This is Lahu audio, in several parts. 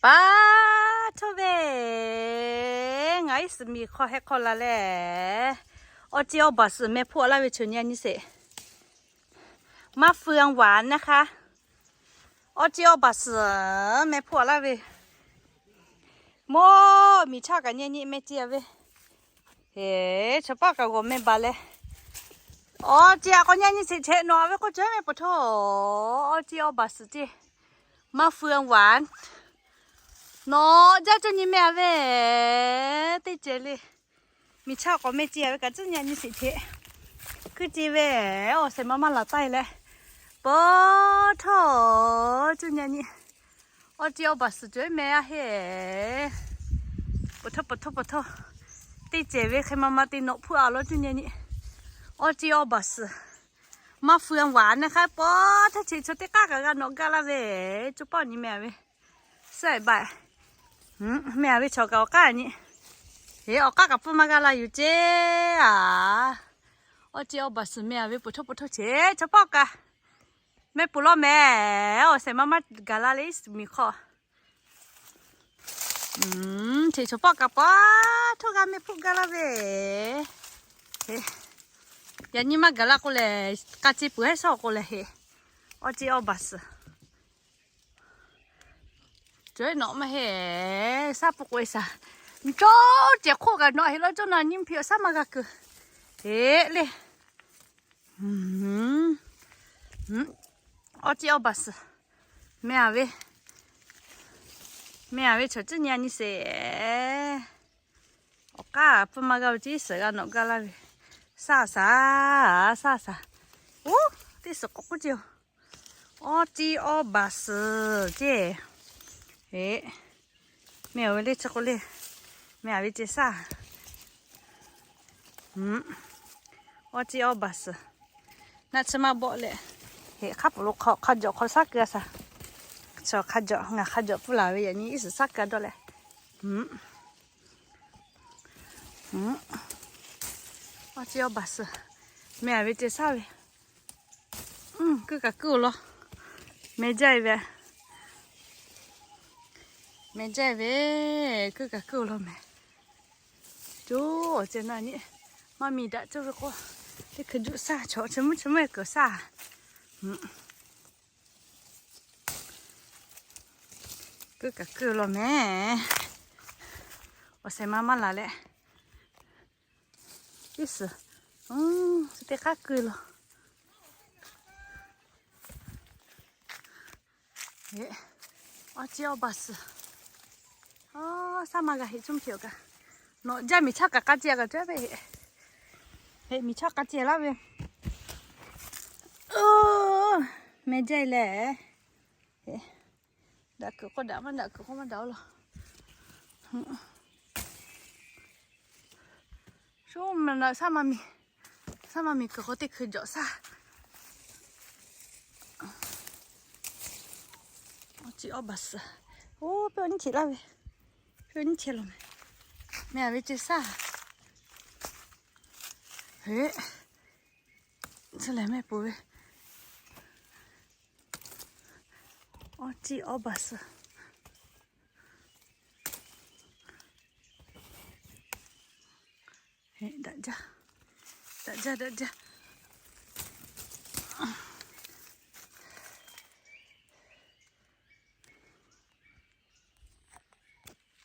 Pa htoˇ ve, ngaˬ iˉ suhˍ miˬ hk'aw heh hk'aw la leh, awˬ ceˇ awˬ baˬ suhˍ meh hpuˇ a laˇ ve chaw nyi a nyi sheˍ. Maˇ feu a waˍ naˇ hk'aˇ, awˬ ceˇ awˬ baˬ suhˍ meh hpuˇ a laˇ ve, mawˇ miˬ chaˇ kaꞈ nyi nyi meh ce a ve, heˍ chaw paˆ kaꞈ g'awˬ meh baˬ leh, awˬ ceˇ a k'awꞈ nyi a nyi sheˍ chehˇ nawˬ a ve k'oˆ cawˬ meh pa htoˇ, awˬ ceˇ awˬ baˬ suhˍ ceˇ, maˇ feu a waˍ nawˬ jaˇ cuˇ nyi meh a ve, teˇ cehˬ le. Miˬ chaˇ k'awꞈ meh ce a ve kaꞈ cuˇ nyi a nyi sheˍ chehˇ. Kuˇ ce ve, awˬ shehˍ ma maˇ laˬ taˇ e leh, pa htoˇ, cuˇ nyi a nyi, awˬ ceˇ awˬ baˬ suhˍ cawˬ meh a heˍ. Pa htoˇ pa htoˇ pa htoˇ, teˇ cehˬ ve hk'e ma ma te nawꞈ hpuˇ a law cuˇ nyi a nyi, awˬ ceˇ awˬ baˬ suhˍ maˇ feu a waˍ naˇ hk'aˇ pa htaˇ cheꞈ chaw teˇ k'aˉ kaꞈ g'a nawꞈ gaˇ laˇ ve, cuˇ paˆ nyi meh a ve, saˍ baꞈ meh a ve chaw kaꞈ awˬ k'aˉ nyi, heˍ awˬ k'aˉ kaꞈ pfuhˇ maˇ g'a la yuˬ ceˇ a. Awˬ ceˇ awˬ baˬ suhˍ meh a ve pa htoˇ pa htoˇ cheꞈ chaw paˆ kaꞈ meh peuˬ law meh, awˬ shehˍ ma maˇ gaˬ la le iˉ suhˍ miˬ hk'aw. Cheꞈ chaw paˆ kaꞈ pa htoˇ g'a meh hpuˇ gaˇ laˇ ve, yaꞈ nyi maˇ gaˬ la k'o lehˬ, k'a ce peuˬ heˉ shawˉ k'o lehˬ heˍ, awˬ ceˇ awˬ baˬ suhˍ cawˬ eˉ nawꞈ maˇ heˆ. Saˇ pui k'oꞈ e shaˍ, cawˬ cehˬ hk'oˆ kaꞈ nawꞈ heˆ law cawˬ na nyi hpiꞈ awˬ shaˉ maˇ g'a kuiˬ heˆ le. Awˬ ceˇ awˬ baˬ suhˍ meh a ve, meh a ve chaw cuˇ nyi a nyi sheˍ. Awˬ k'aˉ pfuhˇ maˇ g'a ve ceˇ iˉ suhˍ g'a nawꞈ gaˇ laˇ ve, saˇ shaˍ, saˇ shaˍ. Oˇ, teˇ suhˍ k'awꞈ k'oˆ ce yoˬ. Awˬ ceˇ awˬ baˬ suhˍ ceˇ. Heˍ, meh a ve le chi k'oˆ le, meh a ve ce saˇ. Awˬ ceˇ awˬ baˬ suhˍ, naˆ tsuhˇ maˇ bawˆ leh, heˍ hk'a pfuhˍ lo hk'a jawꞈ hk'aw saˉ keu a shaˍ. Chaw hk'a jawꞈ ngaˬ hk'a jawꞈ pfuhˇ laˬ ve yaꞈ nyi iˉ suhˍ saˉ keu a dawˇ leh, awˬ ceˇ awˬ baˬ suhˍ meh a ve ce saˇ ve. Kuiˇ kaꞈ kuiˇ oˬ law, meh jaˇ e ve, meh jaˇ e ve, kuiˇ kaꞈ kuiˇ oˬ law meh. Coˇ awˬ ceh na nyi, maˇ miˬ daꞈ coˇ ve k'o, teˇ hkui juˆ saˇ chaw chi mvuhˇ chi mvuhˇ e kuiˬ saˇ. Kuiˇ kaꞈ kuiˇ law meh. Awˬ shehˍ ma maˇ laˬ leh, iˉ suhˍ, teˇ k'aˉ kuiˇ law. Awˬ ceˇ awˬ baˬ suhˍ, saˉ maˇ g'a heˆ cuˇ hpiꞈ awˬ kaꞈ, nawˬ jaˇ miˬ chaˇ kaꞈ k'a ce kaꞈ caˉ ve heˆ. Heˆ miˬ chaˇ k'a ce laˇ ve, meh jaˇ e leh, daꞈ kuiˬ k'o daꞈ, maˇ daꞈ kuiˬ k'o maˇ daꞈ oˬ law. Shu meh na saˉ maˇ miˬ, saˉ maˇ miˬ kuiˬ k'o teˇ hkui jawꞈ saˇ. Awˬ ceˇ awˬ baˬ suhˍ, oˇ pehˇ awˬ nyiˇ cheꞈ laˇ ve, pehˇ awˬ nyiˇ cheꞈ law meh, meh a ve ce saˇ. Heˆ, chi lehˬ meh peuˬ ve, awˬ ceˇ awˬ baˬ suhˍ. Daꞈ jaˇ, daꞈ jaˇ, daꞈ jaˇ.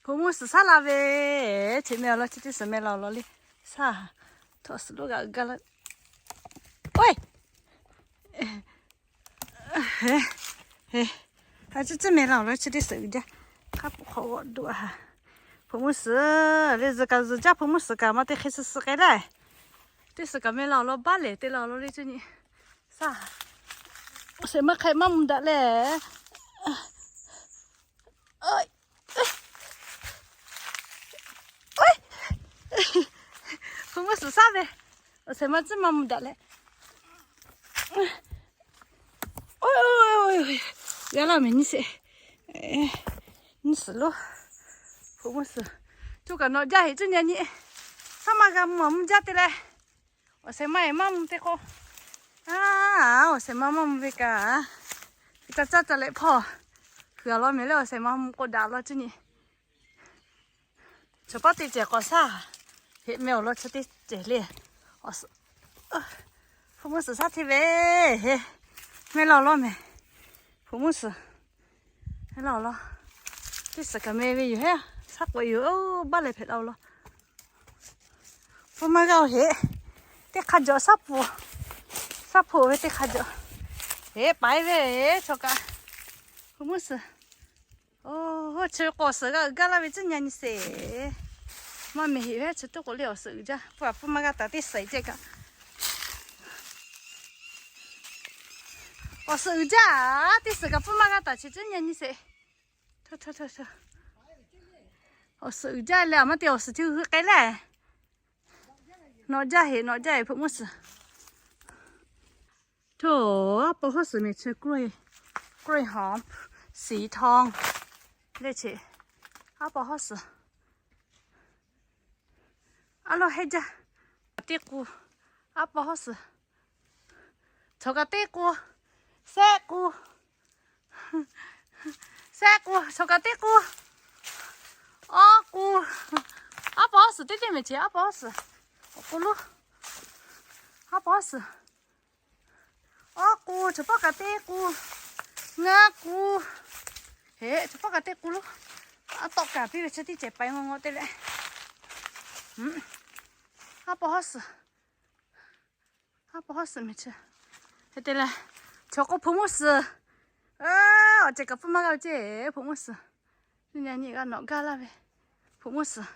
Hpu mvuhˇ suhˍ saˉ la ve, chi meh awˬ lawn chi teˇ suhˍ meh la awˬ lawn le. Saˇ, htawꞈ suhˍ lo g'aꞈ gaˇ la. Oˇ, ha, cuˇ cuˇ meh la awˬ lawn chi teˇ suhˍ uiˍ jaˇ. Hk'a pfuhˍ hk'aw g'awꞈ doꞈ a. Hpu mvuhˇ suhˍ le, zuhꞈ kaꞈ zuhꞈ jaˇ, hpu mvuhˇ suhˍ kaꞈ maˇ te hk'e suh suh k'ai leh, teˇ suhˍ kaꞈ meh la awˬ lawn baˆ lehˬ te la awˬ lawn le cuˇ nyi. Saˇ, awˬ shehˍ ma hk'e maˇ mvuh daꞈ leh. Hpu mvuhˇ suhˍ saˉ ve, awˬ shehˍ ma tcuhˉ maˇ mvuh daꞈ leh. G'a laˇ meh nyiˇ sheˍ, nyiˇ suhˍ lo. Hpu mvuhˇ suhˍ, coˇ kaꞈ nawꞈ jaˇ heˆ cuˇ nyi nyi. Saˉ maˇ g'a mvuh mvuh jaˇ te leh, awˬ shehˍ ma e maˇ mvuh te k'o, a, awˬ shehˍ ma maˇ mvuh ve kaꞈ, ca caˇ ca leh hpawˇ, Suhˍ a law mehˍ le, awˬ shehˍ ma mvuh k'o daꞈ law ceˇ nyi. Chaw paˉ teˇ cehˬ k'awꞈ shaˉ. Heˆ, mehˆ awˬ lawn chaw teˇ cehˬ le. Hpu mvuhˇ suhˍ shaˉ hteˇ ve heˆ. Mehˆ laˇ awˬ lawn mehˍ. Hpu mvuhˇ suhˍ. Mehˆ laˇ awˬ lawn. Teˇ suhˍ kaꞈ meh ve yoˬ heˆ. Shaˉ k'oꞈ e yoˬ. Oˇ, baˆ leh hpehꞈ la awˬ lawn. Hpu maˇ g'aˇ-oˬ heˆ. Teˇ hk'a jawꞈ shaˉ hpu, shaˉ hpu ve teˇ hk'a jawꞈ. Heˆ, paiˉ ve chaw kaꞈ. Hpu mvuhˇ suhˍ. Oˇ, chi k'awꞈ suhˍ g'a uiˍ gaˇ laˇ ve ceˇ nyi nyi sheˍ. Maˇ mehˍ heˆ ve chi teˇ k'oꞈ le awˬ suhˍ uiˍ jaˇ. Pawˇ a hpu maˇ g'a taˍ teˇ suhˍ ceˇ kaꞈ. Awˬ suhˍ uiˍ jaˇ, teˇ suhˍ kaꞈ pawˇ maˇ g'a taˍ chi ceˇ nyi nyi sheˍ. Awˬ suhˍ uiˍ jaˇ leh a maˇ te awˬ suhˍ chi hui k'ai leh. Nawꞈ jaˇ heˆ, nawꞈ jaˇ heˆ hpu mvuhˇ suhˍ. Hto, aˉ paw hawˉ suhˍ mehˍ chi กล้วย กล้วยหอม สีทอง le chi. Aˉ paw hawˉ suhˍ. Aˉ lawˇ heˆ jaˇ. Teˇ k'u. Aˉ paw hawˉ suhˍ. Chaw kaꞈ teˇ k'u. Shehˆ k'u. Shehˆ k'u, chaw kaꞈ teˇ k'u. Awˇ k'u. Aˉ paw hawˉ suhˍ teˇ teˇ mehˍ chi aˉ paw hawˉ suhˍ. Awˬ k'u lo. Aˉ paw hawˉ suhˍ. Awˇ k'u, chaw pawˆ kaꞈ teˇ k'u. Ngaˇ k'u. Heˆ, chaw pawˆ kaꞈ teˇ k'u lo. Aˉ tawˆ kaꞈ piˇ ve chi teˇ cehˬ paiˍ ngaw ngaw te leh. Aˉ paw hawˉ suhˍ. Aˉ paw hawˉ suhˍ mehˍ chi. Hk'e te leh, chaw k'o hpu mvuhˇ suhˍ. Awˬ cehˬ kaꞈ pawˇ maˇ g'a ve ceˇ, hpu mvuhˇ suhˍ. Nyi nyi g'a nawꞈ gaˇ laˇ ve. Hpu mvuhˇ suhˍ.